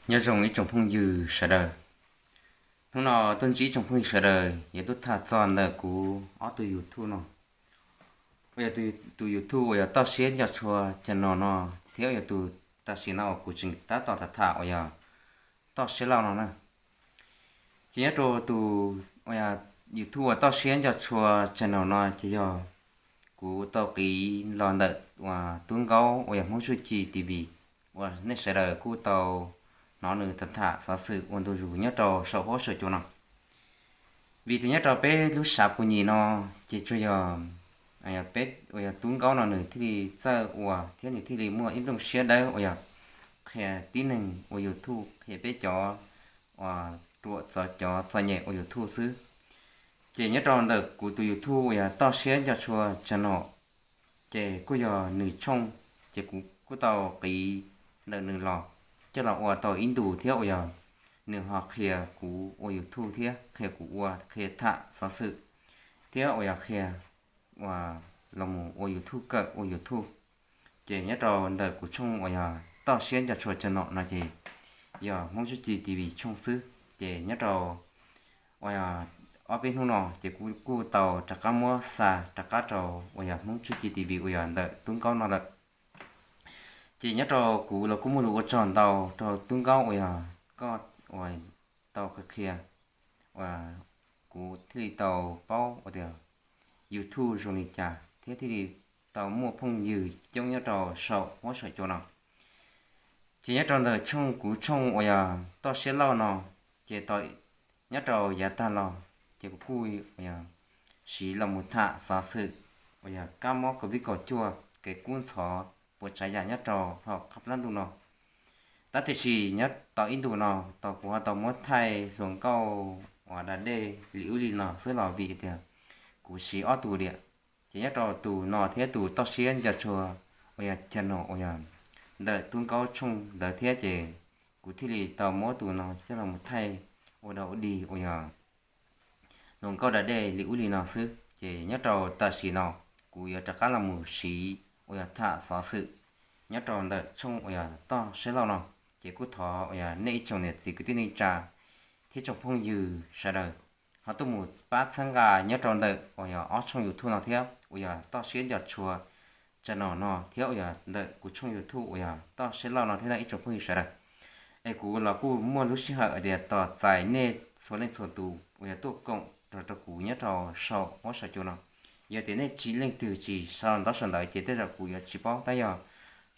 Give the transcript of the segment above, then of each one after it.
Nyob zoo ib tsoom phooj ywg sawv daws. Hnub no tuaj ntsib ib tsoom phooj ywg sawv daws yuav tuaj tham txog ntawm kuv ob tug YouTube no, uas yog tus YouTube uas yog Toj Siab Nco Tshua channel no, thiab yog tus tam sim no uas kuv tseem tab tom tham tham uas yog Toj Siab Lauj no na. Ces nyob rau tus YouTube uas Toj Siab Nco Tshua channel no ces yog kuv tau qiv los ntawm uas Tub Nkaub uas yog Hmoob Tsuj Ci T V, uas nej sawv daws kuj tau hnov nws tham tham xov xwm ua ntu zus nyob rau saum huab saum cua no. Vim tias nyob rau peb lub sav Pus Nyim no ces tsuas yog peb uas yog Tub Nkaub no nws thiaj li txawj ua thiab nws thiaj li muaj ib nplooj siab dawb uas yog qhia tib neeg ua YouTube, qhia peb cov uas ruam txov cov txom nyem ua YouTube xwb. Ces nyob rau ntawm kuv tus YouTube uas yog Toj Siab Nco Tshua channel, ces kuj yog nws tshooj, ces kuv kuj tau qiv ntawm nws los coj los ua tau ib ntus thiab uas yog nws ho qhia kuv ua YouTube thiab qhia kuv ua qhia tham xov xwm thiab uas yog qhia uas los mus ua YouTube, kawm ua YouTube. Ces nyob rau ntawm kuv tshooj uas yog Toj Siab Nco Tshua channel no ces yog Hmoob Tsuj Ci T V tshooj xwb. Ces nyob rau uas ob peb hnub no ces kuv kuj tau rov qab muab xa rov qab rau uas yog Hmoob Tsuj Ci T V uas yog ntawm Tub Nkaub no lawm. Ces nyob rau kuv los kuj muaj lus ua tsaug ntau rau Tub Nkaub uas yog koj uas tau qhia qhia uas kuv thiaj li tau paub ua tias YouTube zoo li cas thiab thiaj li tau muaj phooj ywg coob nyob rau saum huab saum cua no. Ces nyob rau ntawm tshooj kuv tshooj uas yog Toj Siab Lauj no, ces tau nyob rau yav tag los ces kuv kuj uas yog siv los mus tham xov xwm uas yog kab mob Covid kaum cuaj kev kub ntxhov puas tsav yam nyob rau hauv qab plab ntuj no. Tab tiam sis nyob tau ib ntus no tau kuv ho tau muab thaij hluas nkauj uas da dej li ub li no xwb los vim tias kuv siv ob tug diam. Ces nyob rau tus no thiab tus Toj Siab Nco Tshua uas yog channel uas yog ntawm Tub Nkaub tshooj ntawd thiab ces kuv thiaj li tau muab tus no coj los mus thaij ua dog ua dig uas yog hluas nkauj da dej li ub li no xwb. Ces nyob rau tam sim no kuv yuav rov qab los mus siv uas yog tham xov xwm nyob rau ntawm tshooj uas yog Toj Siab Lauj no. Ces kuj thov uas yog nej ib tsoom niam txiv kwv tij neej tsa thiab tsoom phooj ywg sawv daws ho tuaj mus pab txhawb nqa nyob rau ntawm uas yog ob tshooj YouTube no thiab uas yog Toj Siab Nco Tshua channel no thiab uas yog ntawm kuv tshooj YouTube uas yog Toj Siab Lauj no thiab no ib tsoom phooj ywg sawv daws. Es kuv los kuj muaj lub sij hawm tias tos txais nej txhua leej txhua tus uas yog tuaj koom rau rau kuv nyob rau saum huab saum cua no. Yog tias nej tsis leej twg tsis sau ntaub sau ntawv ces tej zaum kuv yuav tsis paub, tab yog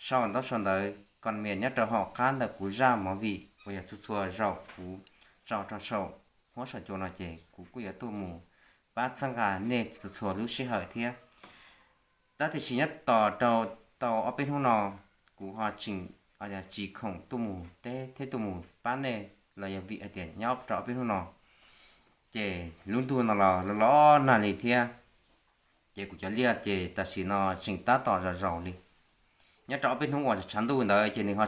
sau ntaub sau ntawv comment nyob rau hauv qab ntawm kuv zaj movie uas yog txhua txhua zaum kuv tso rau saum huab saum cua no ces kuv kuj yuav tuaj mus pab txhawb nqa nej txhua txhua lub sij hawm thiab. Tab tiam sis nyob tos rau tau ob peb hnub no kuv ho tseem tsis khoom tuaj mus teb thiab tuaj mus pab nej los yog vim hais tias nyob rau ob peb hnub no ces lub ntuj no los los nag li thiab. Ces kuv cov liaj ces tam sim no tseem tab tom zaum zaum li. Nyob rau ob peb hnub uas tshav ntuj ntawd ces nws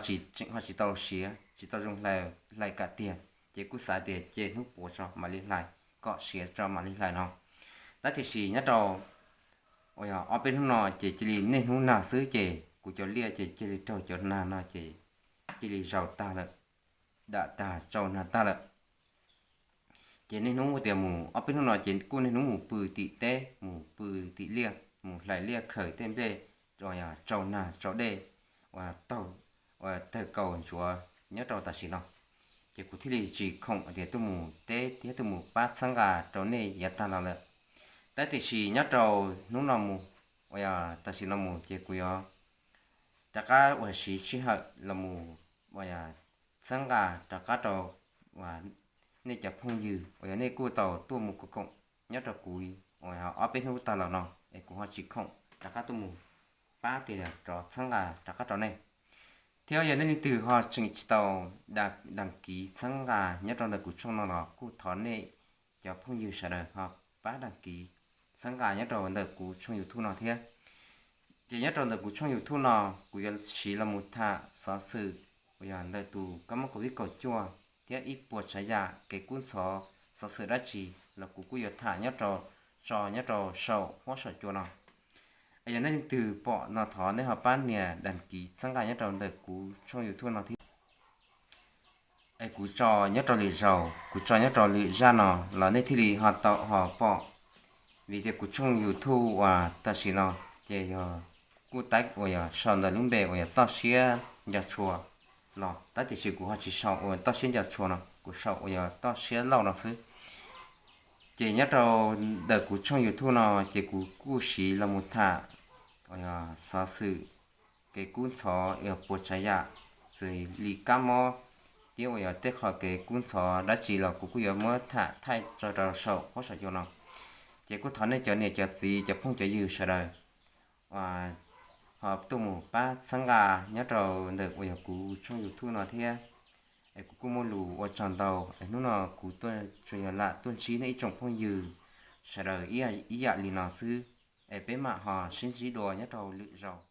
ho tsis tau siav, tsis tau zoo hlais kam tiag, ces kuj xav tias ces hnub puav tso mam li hlais, kom siav tso mam li hlais no. Tab tiam sis nyob rau uas yog ob peb hnub no ces cia li niaj hnub nag xwb ces kuv cov liaj ces cia li raug cov nag no ces cia li zaum tag lawm, dam tag tsau nag tag lawm. Ces niaj hnub tias mus ob peb hnub no ces kuj niaj hnub mus pw tim teb, mus pw tim liaj, mus hlais liaj khaws tej nplej uas yog tsau nag tsau dej uas taug, uas tawg kaus ntsuav nyob rau tam sim no. Ces kuv thiaj li tsis khoom tias tuaj mus teb thiab tuaj mus pab txhawb nqa rau nej yav tag los lawm. Tab tiam sis nyob rau hnub no mus, uas yog tam sim no mus ces kuv yuav rov qab uas siv sij hawm los mus uas yog txhawb nqa rov qab rau uas nej cov phooj ywg uas yog nej kuj tau tuaj mus koom koom nyob rau kuv uas ob peb hnub tag los no es kuv ho tsis khoom rov qab tuaj mus pab tias rov txhawb nqa rov qab rau nej. Thiab yog nej leej twg ho tseem tsis tau đăng ký txhawb nqa nyob rau ntawm kuv tshooj no los kuj thov nej cov phooj ywg sawv daws ho pab đăng ký txhawb nqa nyob rau ntawm kuv tshooj YouTube no thiab. Ces nyob rau ntawm kuv tshooj YouTube no kuv yuav siv los mus tham xov xwm uas yog ntawm tus kab mob Covid kaum cuaj thiab ib puas tsav yam kev kub ntxhov xov xwm dab tsi los kuv kuj yuav tham nyob rau, tso nyob rau saum huab saum cua no. Es yog nej leej twg pom no thov nej ho pab nias đăng ký txhawb nqa nyob rau ntawm kuv tshooj YouTube no thiab. Es kuv tso nyob rau lwm zaus, kuv tso nyob rau lwm zaj no los nej thiaj li ho tau ho pom. Vim tias kuv tshooj YouTube uas tam sim no ces yog kuj tab uas yog sau ntawm lub npe uas yog toj siab nco tshua los tab, tiam sis kuv ho tsis sau uas toj siab nco tshua no, kuv sau uas yog toj siab lauj no xwb. Ces nyob rau ntawm kuv tshooj YouTube no ces kuv kuj siv los mus tham uas yog xov xwm kev kub ntxhov uas puas tsav yam, xws li kab mob, thiab uas yog tej qhov kev kub ntxhov dab tsi los kuv kuj yuav muab tham thaij tso rau saum huab saum cua no. Ces kuj thov nej cov niam cov txiv cov phooj cov ywg sawv daws ho tuaj mus pab txhawb nqa nyob rau ntawm uas yog kuv tshooj YouTube no thiab. Es kuv kuj muaj lus ua tsaug ntau, es hnub no kuv tuaj tsuas yog lam tuaj ntsib nej ib tsoom phooj ywg sawv daws ib yam li no xwb. Es peb mam ho sib ntsib dua nyob rau lwm zaus.